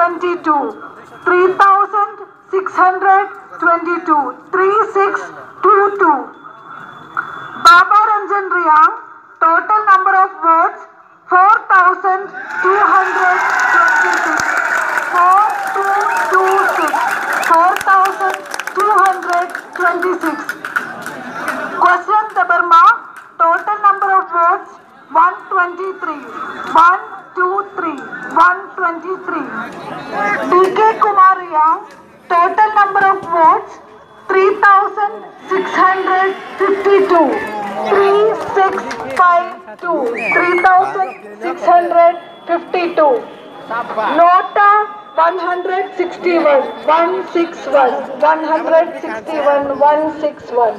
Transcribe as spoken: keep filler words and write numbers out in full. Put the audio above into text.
twenty-two, three thousand six hundred twenty-two, three six two two. Baba Ranjan Reang, total number of votes, four thousand two hundred twenty-six, four two two six, four thousand two hundred twenty-six. Goswant Debbarma, total number of votes, one twenty-three, one two three, one twenty-three. D K Kumar Reang, total number of votes, three thousand six hundred fifty-two, three six five two, three thousand six hundred fifty-two. Nota one hundred sixty-one, one six one, one hundred sixty-one, one six one.